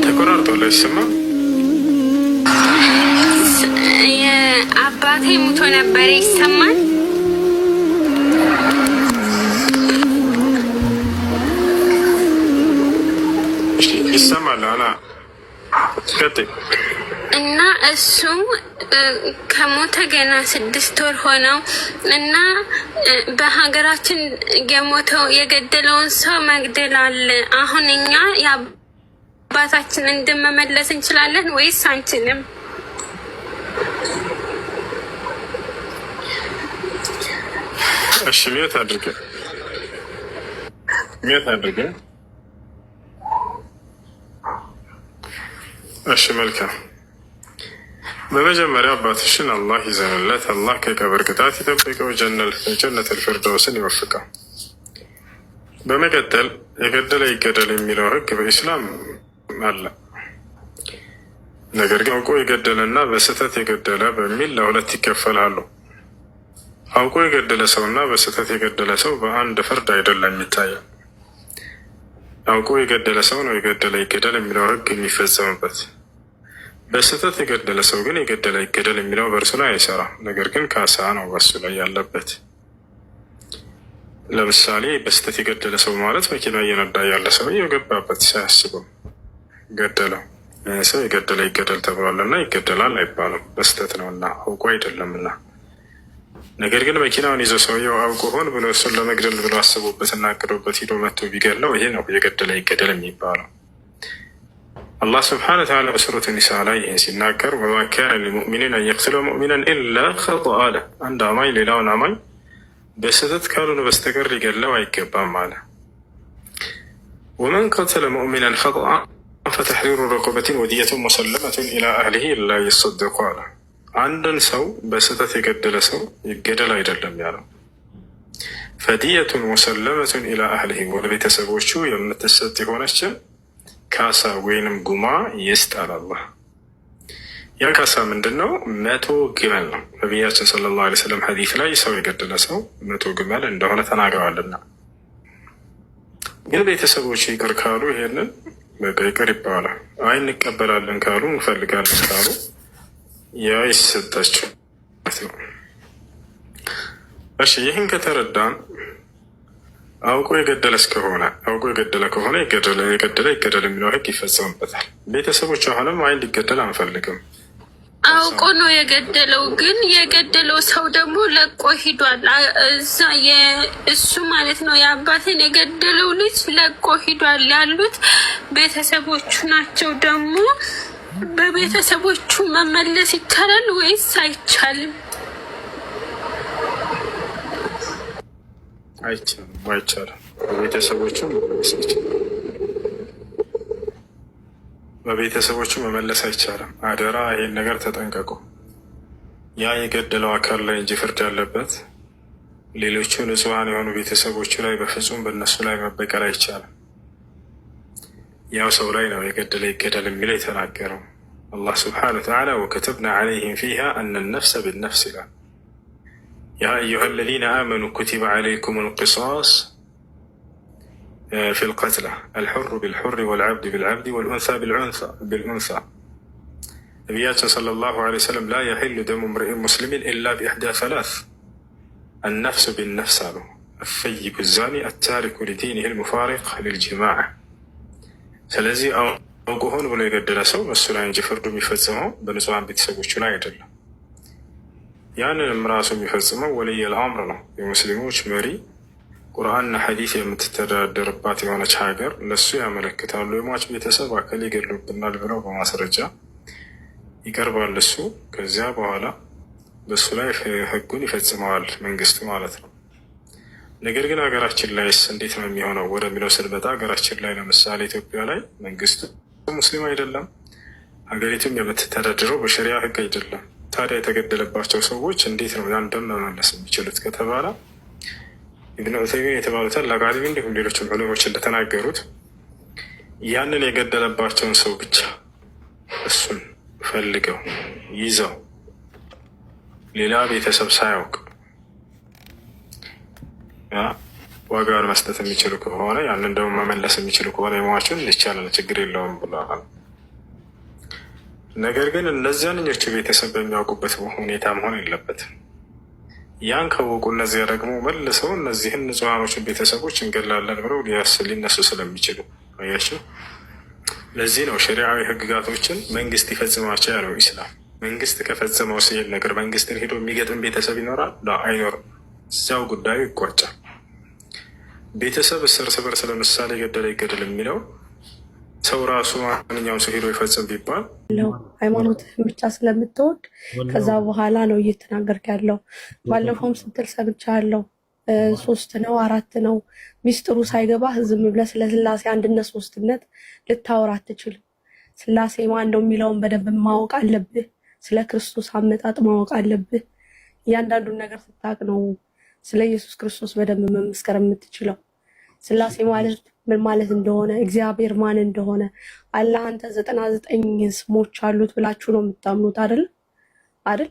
ተቆራርጧል፣ አይሰማም። አባቴ ሙቶ ነበረ። ይሰማል? ይሰማል። አና ቀጥይ። እና እሱ ከሞተ ገና 6 ወር ሆነው እና በሀገራችን የሞተው የገደለውን ሰው መግደል አለ። አሁን እኛ የአባታችን እንደመመለስ እንችላለን ወይስ አንችልም? እሺ mute አድርገ፣ mute አድርገ። እሺ መልካም። በመጀመሪያ አባትሽን አላህ ይዘንለት፣ አላህ ከቀብር ቅጣት ይጠብቀው፣ ጀነተል ፊርደውስን ይወፍቀው። በመቀጠል የገደለ ይገደል የሚለው ህግ በኢስላም አለ። ነገር ግን አውቆ የገደለና በስህተት የገደለ በሚል ለሁለት ይከፈላሉ። አውቆ የገደለ ሰው እና በስህተት የገደለ ሰው በአንድ ፍርድ አይደለም የሚታየው። አውቆ የገደለ ሰው ነው የገደለ ይገደል የሚለው ህግ የሚፈጸምበት። በስህተት የገደለ ሰው ግን የገደለ ይገደል የሚለው በእርሱ ላይ አይሰራም። ነገር ግን ካሳ ነው በእሱ ላይ ያለበት። ለምሳሌ በስህተት የገደለ ሰው ማለት መኪና እየነዳ ያለ ሰው የገባበት ሳያስበው ገደለው። ሰው የገደለ ይገደል ተብሏልና ይገደላል አይባልም። በስህተት ነውና አውቆ አይደለምና። ነገር ግን መኪናውን ይዞ ሰውየው አውቆ ሆን ብሎ እሱን ለመግደል ብሎ አስቦበትና አቅዶበት ሂዶ መቶ ቢገድለው ይሄ ነው የገደለ ይገደል የሚባለው። አላህ سبحانه وتعالى በሱረት ኒሳ ላይ ይህን ሲናገር وما كان لمؤمن أن يقتل مؤمنا إلا خطأ አለ። አንድ አማኝ ሌላውን አማኝ በስህተት ካልሆነ በስተቀር ሊገድለው አይገባም አለ። ومن قتل مؤمنا خطأ فتحرير رقبة ودية مسلمة إلى أهله إلا أن يصدقوا አለ። አንድን ሰው በስህተት የገደለ ሰው ይገደል አይደለም ያለው፣ فدية مسلمة إلى أهله ወደ ቤተሰቦቹ የምትሰጥ የሆነችን ካሳ ወይንም ጉማ ይስጣል አላህ። ያ ካሳ ምንድን ነው? 100 ግመል ነው። ነቢያችን صلى الله عليه وسلم ሐዲስ ላይ ሰው የገደለ ሰው 100 ግመል እንደሆነ ተናግረዋልና፣ ግን ቤተሰቦቹ ይቅር ካሉ ይሄንን በቃ ይቅር ይባላል። አይ እንቀበላለን ካሉ እንፈልጋለን ካሉ ያ ይሰጣቸው ነው። እሺ ይህን ከተረዳን አውቆ የገደለ እስከሆነ አውቆ የገደለ ከሆነ የገደለ ይገደል የሚለው ሕግ ይፈጸምበታል። ቤተሰቦች አሁንም አይ እንዲገደል አንፈልግም፣ አውቆ ነው የገደለው። ግን የገደለው ሰው ደግሞ ለቆ ሂዷል። እዛ እሱ ማለት ነው የአባቴን የገደለው ልጅ ለቆ ሂዷል ያሉት ቤተሰቦቹ ናቸው። ደግሞ በቤተሰቦቹ መመለስ ይቻላል ወይስ አይቻልም? አይቻልም፣ አይቻልም። በቤተሰቦቹ መመለስ አይቻልም። በቤተሰቦቹ መመለስ አይቻልም። አደራ ይሄን ነገር ተጠንቀቁ። ያ የገደለው አካል ላይ እንጂ ፍርድ ያለበት ሌሎቹ ንጹሐን የሆኑ ቤተሰቦቹ ላይ በፍጹም በእነሱ ላይ መበቀል አይቻልም። ያው ሰው ላይ ነው የገደለ ይገደል የሚለው የተናገረው አላህ سبحانه وتعالى وكتبنا عليهم فيها أن النفس بالنفس ይላል። يا أيها الذين آمنوا كتب عليكم القصاص في القتلى الحر بالحر والعبد بالعبد والأنثى بالأنثى። ነቢያችን صلى الله عليه وسلم لا يحل دم امرئ مسلم إلا بإحدى ثلاث النفس بالنفس አሉ፣ الثيب الزاني التارك لدينه المفارق للجماعة። ስለዚህ አውቆ ሆን ብሎ የገደለ ሰው እሱ ላይ እንጂ ፍርዱ የሚፈጽመው በንጹሐን ቤተሰቦቹ ላይ አይደለም። ያንንም ራሱ የሚፈጽመው ولي الأمر ነው፣ የሙስሊሞች መሪ። ቁርአንና ሐዲስ የምትተዳደርባት የሆነች ሀገር ለሱ ያመለክታሉ። የሟች ቤተሰብ አካል ይገድሉብናል ብለው በማስረጃ ይቀርባል እሱ። ከዚያ በኋላ በሱ ላይ ህጉን ይፈጽመዋል መንግስቱ ማለት ነው። ነገር ግን ሀገራችን ላይስ እንዴት ነው የሚሆነው ወደሚለው ስንመጣ ሀገራችን ላይ ለምሳሌ ኢትዮጵያ ላይ መንግስቱ ሙስሊም አይደለም፣ ሀገሪቱም የምትተዳድረው በሸሪያ ህግ አይደለም። ታዲያ የተገደለባቸው ሰዎች እንዴት ነው ያን ደም መመለስ የሚችሉት ከተባለ ኢብን ዑተይሚን የተባሉ ታላቅ ዓሊም እንዲሁም ሌሎችም ዑለሞች እንደተናገሩት ያንን የገደለባቸውን ሰው ብቻ እሱን ፈልገው ይዘው ሌላ ቤተሰብ ሳያውቅ ዋጋውን መስጠት የሚችሉ ከሆነ ያንን ደግሞ መመለስ የሚችሉ ከሆነ የሟቹን ይቻላል፣ ችግር የለውም ብለዋል። ነገር ግን እነዚያንኞቹ ቤተሰብ በሚያውቁበት ሁኔታ መሆን የለበትም። ያን ካወቁ እነዚያ ደግሞ መልሰው እነዚህን ንጹሐኖችን ቤተሰቦች እንገላለን ብለው ሊነሱ ስለሚችሉ አያቸው። ለዚህ ነው ሸሪዓዊ ህግጋቶችን መንግስት ይፈጽማቸው ያለው ኢስላም። መንግስት ከፈጸመው ሲል ነገር መንግስትን ሄዶ የሚገጥም ቤተሰብ ይኖራል? አይኖርም። እዚያው ጉዳዩ ይቋጫል። ቤተሰብ እርስ በርስ ለምሳሌ ገደለ ይገደል የሚለው ሰው ራሱ ማንኛውም ሰው ሄዶ ይፈጽም ቢባል ሃይማኖትህን ብቻ ስለምትወድ ከዛ በኋላ ነው እየተናገርክ ያለው። ባለፈውም ስትል ሰምቻለሁ። ሶስት ነው አራት ነው ሚስጥሩ ሳይገባህ ዝም ብለህ ስለ ስላሴ አንድነት ሶስትነት ልታወራ አትችልም። ስላሴ ማን ነው የሚለውን በደንብ ማወቅ አለብህ። ስለ ክርስቶስ አመጣጥ ማወቅ አለብህ። እያንዳንዱን ነገር ስታቅ ነው ስለ ኢየሱስ ክርስቶስ በደንብ መመስከር የምትችለው። ስላሴ ማለት ምን ማለት እንደሆነ፣ እግዚአብሔር ማን እንደሆነ፣ አላህ አንተ 99 ስሞች አሉት ብላችሁ ነው የምታምኑት አይደል? አይደል?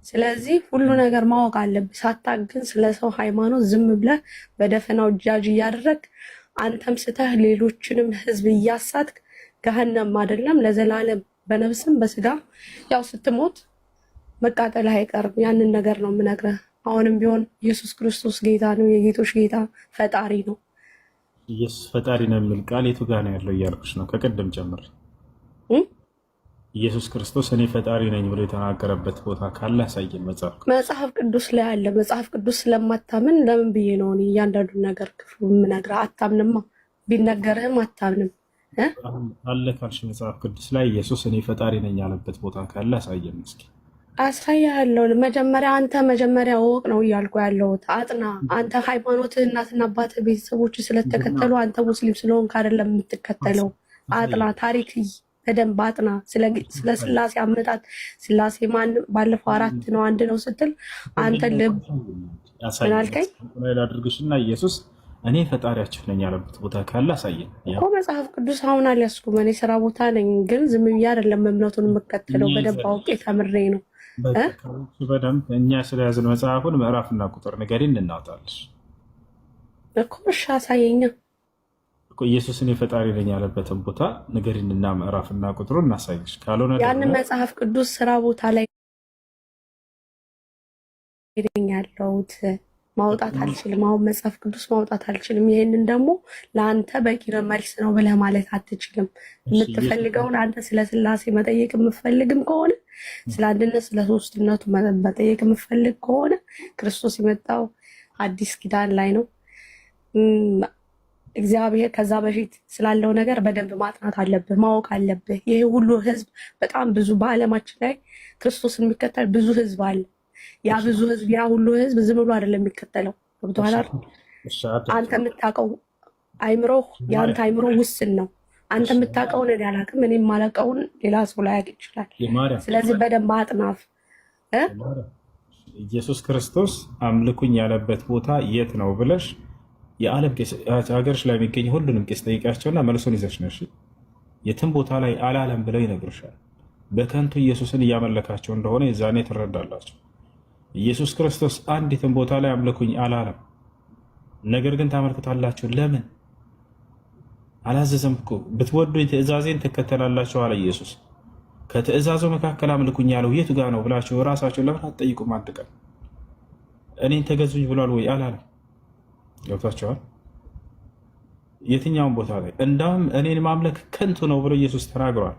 ስለዚህ ሁሉ ነገር ማወቅ አለብህ። ሳታቅ ግን ስለ ሰው ሃይማኖት ዝም ብለህ በደፈናው ጃጅ እያደረግ አንተም ስተህ ሌሎችንም ህዝብ እያሳትክ ገሀነም አይደለም ለዘላለም በነፍስም በስጋ ያው ስትሞት መቃጠልህ አይቀርም። ያንን ነገር ነው የምነግርህ። አሁንም ቢሆን ኢየሱስ ክርስቶስ ጌታ ነው፣ የጌቶች ጌታ ፈጣሪ ነው። ኢየሱስ ፈጣሪ ነው የሚል ቃል የቱ ጋር ነው ያለው እያልኩሽ ነው ከቅድም ጀምር። ኢየሱስ ክርስቶስ እኔ ፈጣሪ ነኝ ብሎ የተናገረበት ቦታ ካለ አሳየን። መጽሐፍ ቅዱስ መጽሐፍ ቅዱስ ላይ አለ። መጽሐፍ ቅዱስ ስለማታምን ለምን ብዬ ነው እኔ እያንዳንዱን ነገር ክፍሉ የምነግርህ? አታምንማ፣ ቢነገርህም አታምንም። አለ ካልሽ መጽሐፍ ቅዱስ ላይ ኢየሱስ እኔ ፈጣሪ ነኝ ያለበት ቦታ ካለ አሳየን እስኪ። አሳያለሁ። መጀመሪያ አንተ መጀመሪያ እወቅ ነው እያልኩ ያለሁት። አጥና። አንተ ሃይማኖትህ እናትና አባትህ ቤተሰቦች ስለተከተሉ አንተ ሙስሊም ስለሆንክ አይደለም የምትከተለው። አጥና፣ ታሪክ በደንብ አጥና። ስለ ስላሴ አመጣጥ ስላሴ ማን ባለፈው አራት ነው አንድ ነው ስትል አንተ ልብ ምን አልከኝ? ላድርግሽና ኢየሱስ እኔ ፈጣሪያችሁ ነኝ ያለበት ቦታ ካለ አሳየን እኮ። መጽሐፍ ቅዱስ አሁን አልያዝኩም፣ እኔ ስራ ቦታ ነኝ። ግን ዝም ብዬ አይደለም እምነቱን የምከተለው፣ በደንብ አውቄ ተምሬ ነው። በደንብ እኛ ስለያዝን መጽሐፉን ምዕራፍና ቁጥር ንገሪን እናውጣለሽ እኮ። እሺ አሳየኛ። ኢየሱስ እኔ ፈጣሪ ነኝ ያለበትን ቦታ ንገሪንና ምዕራፍና ቁጥሩ እናሳይሽ። ካልሆነ ያንን መጽሐፍ ቅዱስ ስራ ቦታ ላይ ነኝ ያለሁት ማውጣት አልችልም። አሁን መጽሐፍ ቅዱስ ማውጣት አልችልም። ይሄንን ደግሞ ለአንተ በቂ መልስ ነው ብለህ ማለት አትችልም። የምትፈልገውን አንተ ስለ ስላሴ መጠየቅ የምፈልግም ከሆነ ስለ አንድነት፣ ስለ ሶስትነቱ መጠየቅ የምፈልግ ከሆነ ክርስቶስ የመጣው አዲስ ኪዳን ላይ ነው። እግዚአብሔር ከዛ በፊት ስላለው ነገር በደንብ ማጥናት አለብህ፣ ማወቅ አለብህ። ይሄ ሁሉ ህዝብ በጣም ብዙ በዓለማችን ላይ ክርስቶስን የሚከተል ብዙ ህዝብ አለ። ያ ብዙ ህዝብ ያ ሁሉ ህዝብ ዝም ብሎ አይደለም የሚከተለው። ገብቶሃል አይደል? አንተ የምታውቀው አይምሮ የአንተ አይምሮ ውስን ነው። አንተ የምታውቀውን እኔ አላውቅም፣ እኔ የማላውቀውን ሌላ ሰው ላያውቅ ይችላል። ስለዚህ በደንብ አጥናፍ። ኢየሱስ ክርስቶስ አምልኩኝ ያለበት ቦታ የት ነው ብለሽ የዓለም ሀገርሽ ላይ የሚገኝ ሁሉንም ቄስ ጠይቂያቸውና መልሱን ይዘሽ ነሽ። የትም ቦታ ላይ አላለም ብለው ይነግርሻል። በከንቱ ኢየሱስን እያመለካቸው እንደሆነ የዛኔ ትረዳላቸው። ኢየሱስ ክርስቶስ አንዲትም ቦታ ላይ አምልኩኝ አላለም። ነገር ግን ታመልክታላችሁ። ለምን አላዘዘም እኮ። ብትወዱኝ ትእዛዜን ትከተላላችሁ አለ ኢየሱስ። ከትእዛዙ መካከል አምልኩኝ ያለው የቱ ጋ ነው ብላችሁ እራሳችሁ ለምን አትጠይቁም? አንድ ቀን እኔን ተገዙኝ ብሏል ወይ አላለም? ገብቷቸዋል። የትኛውን ቦታ ላይ እንዳውም እኔን ማምለክ ከንቱ ነው ብሎ ኢየሱስ ተናግሯል።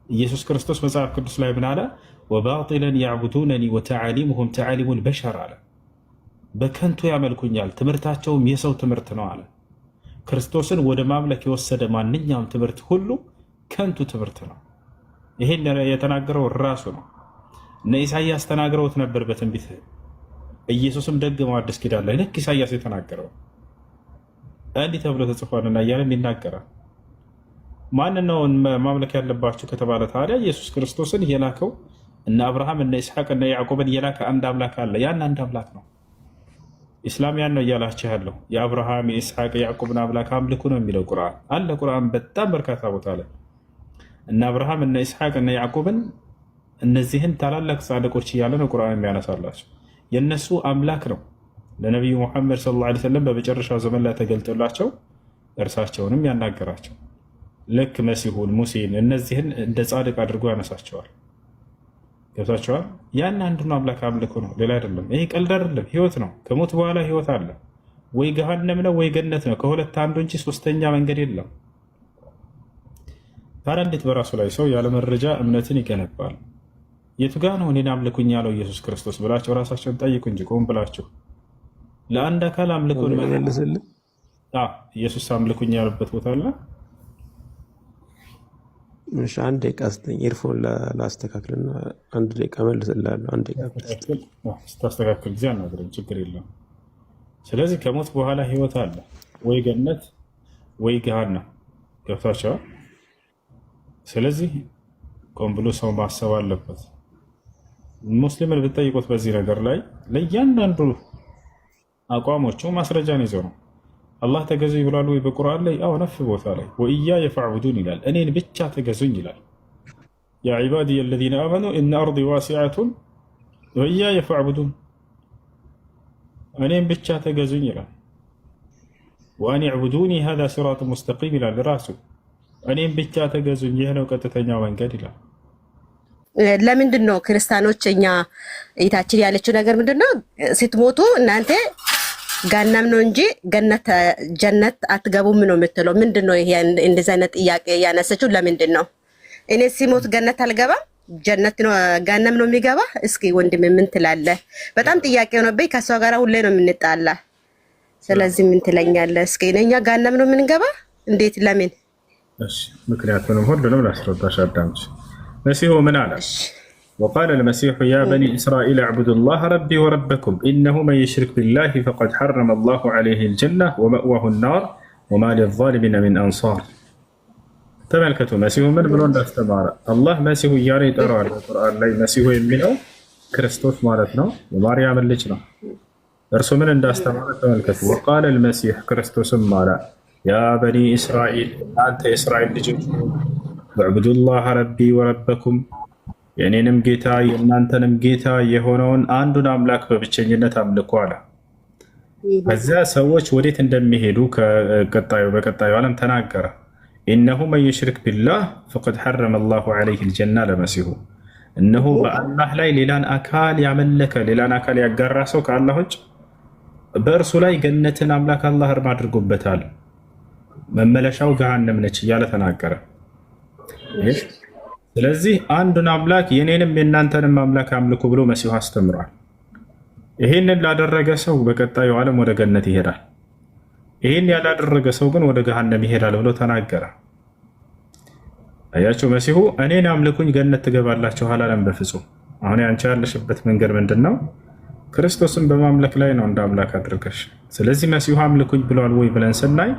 ኢየሱስ ክርስቶስ መጽሐፍ ቅዱስ ላይ ምን አለ? ወባጢለን ያዕቡዱነኒ ወተዓሊሙሁም ተዓሊሙል በሸር አለ። በከንቱ ያመልኩኛል፣ ትምህርታቸውም የሰው ትምህርት ነው አለ። ክርስቶስን ወደ ማምለክ የወሰደ ማንኛውም ትምህርት ሁሉ ከንቱ ትምህርት ነው። ይሄን የተናገረው ራሱ ነው። እነ ኢሳያስ ተናግረውት ነበር በትንቢት። ኢየሱስም ደግመው አዲስ ኪዳን ላይ ልክ ኢሳያስ የተናገረው እንዲህ ተብሎ ተጽፏልና እያለም ይናገራል። ማን ነው ማምለክ ያለባችሁ ከተባለ ታዲያ ኢየሱስ ክርስቶስን የላከው እነ አብርሃም እነ ኢስሐቅ እነ ያዕቆብን የላከ አንድ አምላክ አለ። ያን አንድ አምላክ ነው። ኢስላም ያን ነው እያላችሁ ያለው። የአብርሃም የኢስሐቅ የያዕቆብን አምላክ አምልኩ ነው የሚለው ቁርአን አለ። ቁርአን በጣም በርካታ ቦታ ላይ እነ አብርሃም እነ ኢስሐቅ እነ ያዕቆብን እነዚህን ታላላቅ ጻድቆች እያለ ነው ቁርአን የሚያነሳላቸው። የእነሱ አምላክ ነው። ለነቢዩ ሙሐመድ صلى الله عليه وسلم በመጨረሻው ዘመን ላይ ተገልጦላቸው እርሳቸውንም ያናገራቸው ልክ መሲሁን፣ ሙሴን እነዚህን እንደ ጻድቅ አድርጎ ያነሳቸዋል። ገብታቸዋል። ያን አንዱን አምላክ አምልኮ ነው፣ ሌላ አይደለም። ይሄ ቀልድ አይደለም፣ ህይወት ነው። ከሞት በኋላ ህይወት አለ። ወይ ገሃነም ነው ወይ ገነት ነው። ከሁለት አንዱ እንጂ ሶስተኛ መንገድ የለም። ታዲያ እንዴት በራሱ ላይ ሰው ያለ መረጃ እምነትን ይገነባል? የቱ ጋ ነው እኔን አምልኩኝ ያለው ኢየሱስ ክርስቶስ ብላቸው ራሳቸውን ጠይቁ እንጂ ቆም ብላችሁ ለአንድ አካል አምልኮን መልስልህ። ኢየሱስ አምልኩኝ ያለበት ቦታ አለ? እሺ አንድ ደቂቃ ስጠኝ፣ earphone ላስተካክልና አንድ ደቂቃ መልስልሃለሁ። አንድ ደቂቃ ብቻ ስጠኝ። ስታስተካክል ጊዜ አናግረኝ፣ ችግር የለም። ስለዚህ ከሞት በኋላ ህይወት አለ፣ ወይ ገነት ወይ ገሃነም። ገብቷቸዋል። ስለዚህ ቆም ብሎ ሰው ማሰብ አለበት። ሙስሊምን ብትጠይቁት በዚህ ነገር ላይ ለእያንዳንዱ አቋሞቹ ማስረጃን ይዘው ነው። አላህ ተገዙኝ ብሏል ወይ በቁርአን ላይ? አዎ፣ ነፍ ቦታ ላይ وإياي فاعبدون ይላል። እኔን ብቻ ተገዙኝ ይላል። يا عبادي الذين آمنوا إن أرضي واسعة وإياي فاعبدون፣ እኔን ብቻ ተገዙኝ ይላል። وأن اعبدوني هذا صراط مستقيم ይላል ራሱ። እኔም ብቻ ተገዙኝ ይህ ነው ቀጥተኛው መንገድ ይላል። ለምንድን ነው ክርስቲያኖች እኛ እይታችን ያለችው ነገር ምንድን ነው? ስትሞቱ እናንተ ገሃነም ነው እንጂ ገነት ጀነት አትገቡም ነው የምትለው። ምንድን ነው ይሄ? እንደዚህ አይነት ጥያቄ ያነሰችው ለምንድን ነው? እኔ ሲሞት ገነት አልገባም ጀነት ነው ገሃነም ነው የሚገባ? እስኪ ወንድም ምን ትላለህ? በጣም ጥያቄ ሆነብኝ። ከእሷ ጋር ሁሌ ነው የምንጣላ። ስለዚህ ምን ትለኛለህ? እስኪ እኛ ገሃነም ነው የምንገባ? እንዴት? ለምን? እሺ ምክንያቱንም ሁሉንም ላስረዳሽ አዳምጪ። መሲሁ ምን አለ? وقال المسيح يا بني إسرائيل اعبدوا الله ربي وربكم إنه من يشرك بالله فقد حرم الله عليه الجنة ومأواه النار وما للظالمين من أنصار። ተመልከቱ መሲሁ ምን ብሎ እንዳስተማረ። አላህ መሲሁ እያለ ይጠራዋል በቁርአን ላይ። መሲሁ የሚለው ክርስቶስ ማለት ነው፣ የማርያምን ልጅ ነው። እርሱ ምን እንዳስተማረ ተመልከቱ። وقال المسيح ክርስቶስም አለ يا بني إسرائيل እናንተ የእስራኤል ልጆች اعبدوا الله ربي وربكم የእኔንም ጌታ የእናንተንም ጌታ የሆነውን አንዱን አምላክ በብቸኝነት አምልኩ አለ። ከዚያ ሰዎች ወዴት እንደሚሄዱ በቀጣዩ ዓለም ተናገረ። إنه من يشرك بالله فقد حرم الله عليه الجنة ለመሲሁ እነሆ በአላህ ላይ ሌላን አካል ያመለከ ሌላን አካል ያጋራ ሰው ከአላህ ውጭ በእርሱ ላይ ገነትን አምላክ አላህ እርም አድርጎበታል፣ መመለሻው ገሃነም ነች እያለ ተናገረ። ስለዚህ አንዱን አምላክ የኔንም የእናንተንም አምላክ አምልኩ ብሎ መሲሁ አስተምሯል። ይህንን ላደረገ ሰው በቀጣዩ ዓለም ወደ ገነት ይሄዳል። ይህን ያላደረገ ሰው ግን ወደ ገሃነም ይሄዳል ብሎ ተናገረ። አያቸው መሲሁ እኔን አምልኩኝ ገነት ትገባላችሁ አላለም በፍጹም። አሁን አንቺ ያለሽበት መንገድ ምንድን ነው? ክርስቶስን በማምለክ ላይ ነው እንደ አምላክ አድርገሽ። ስለዚህ መሲሁ አምልኩኝ ብሏል ወይ ብለን ስናይ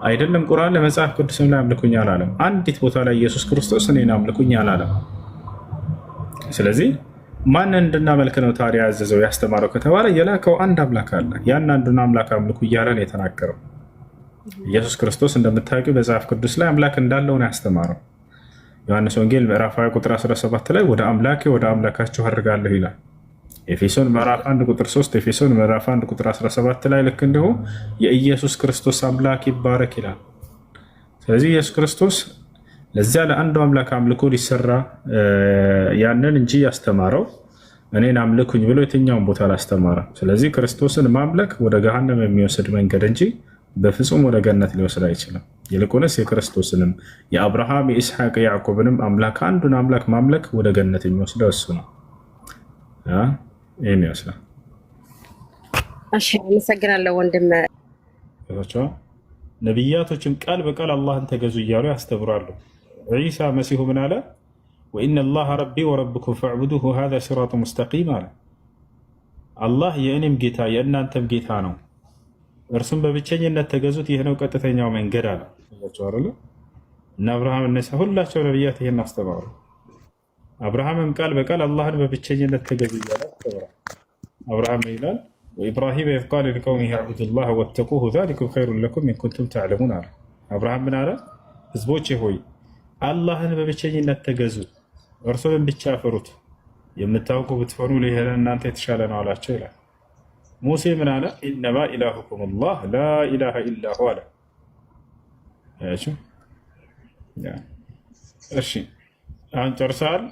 አይደለም ቁርአን ለመጽሐፍ ቅዱስም ላይ አምልኩኝ አላለም። አንዲት ቦታ ላይ ኢየሱስ ክርስቶስ እኔን አምልኩኝ አላለም። ስለዚህ ማንን እንድናመልክ ነው ታዲያ ያዘዘው ያስተማረው ከተባለ የላከው አንድ አምላክ አለ። ያን አንዱን አምላክ አምልኩ እያለ ነው የተናገረው። ኢየሱስ ክርስቶስ እንደምታውቂው መጽሐፍ ቅዱስ ላይ አምላክ እንዳለው ነው ያስተማረው። ዮሐንስ ወንጌል ምዕራፍ 20 ቁጥር 17 ላይ ወደ አምላኬ ወደ አምላካችሁ አድርጋለሁ ይላል። ኤፌሶን ምዕራፍ 1 ቁጥር 3፣ ኤፌሶን ምዕራፍ 1 ቁጥር 17 ላይ ልክ እንዲሁ የኢየሱስ ክርስቶስ አምላክ ይባረክ ይላል። ስለዚህ ኢየሱስ ክርስቶስ ለዚያ ለአንዱ አምላክ አምልኮ ሊሰራ ያንን እንጂ ያስተማረው እኔን አምልኩኝ ብሎ የትኛውን ቦታ አላስተማረም። ስለዚህ ክርስቶስን ማምለክ ወደ ገሃነም የሚወስድ መንገድ እንጂ በፍጹም ወደ ገነት ሊወስድ አይችልም። ይልቁንስ የክርስቶስንም የአብርሃም የኢስሐቅ የያዕቆብንም አምላክ አንዱን አምላክ ማምለክ ወደ ገነት የሚወስደው እሱ ነው። ይህን ይመስላል። እሺ፣ አመሰግናለሁ ወንድም። ነቢያቶችም ቃል በቃል አላህን ተገዙ እያሉ ያስተምራሉ። ዒሳ መሲሁ ምን አለ? وإن الله ربي وربكم فاعبدوه هذا صراط مستقيم አለ። አላህ የእኔም ጌታ የእናንተም ጌታ ነው፣ እርሱም በብቸኝነት ተገዙት፣ ይህ ነው ቀጥተኛው መንገድ አለ። እና አብርሃም እነሳ ሁላቸው ነቢያት ይህን አስተማሩ። አብርሃምም ቃል በቃል አላህን በብቸኝነት ተገዙ እያለ አስተምሯል። አብርሃም ይላል وإبراهيم إذ قال لقومه اعبدوا الله واتقوه ذلكم خير لكم إن كنتم تعلمون አለ። አብርሃም ምን አለ? ህዝቦቼ ሆይ አላህን በብቸኝነት ተገዙ፣ እርሱንም ብቻ ፍሩት፣ የምታውቁ ብትሆኑ ይህ ለእናንተ የተሻለ ነው አላቸው ይላል። ሙሴ ምን አለ? إنما إلهكم الله لا إله إلا هو አለ። እሺ አሁን ጨርሰሃል?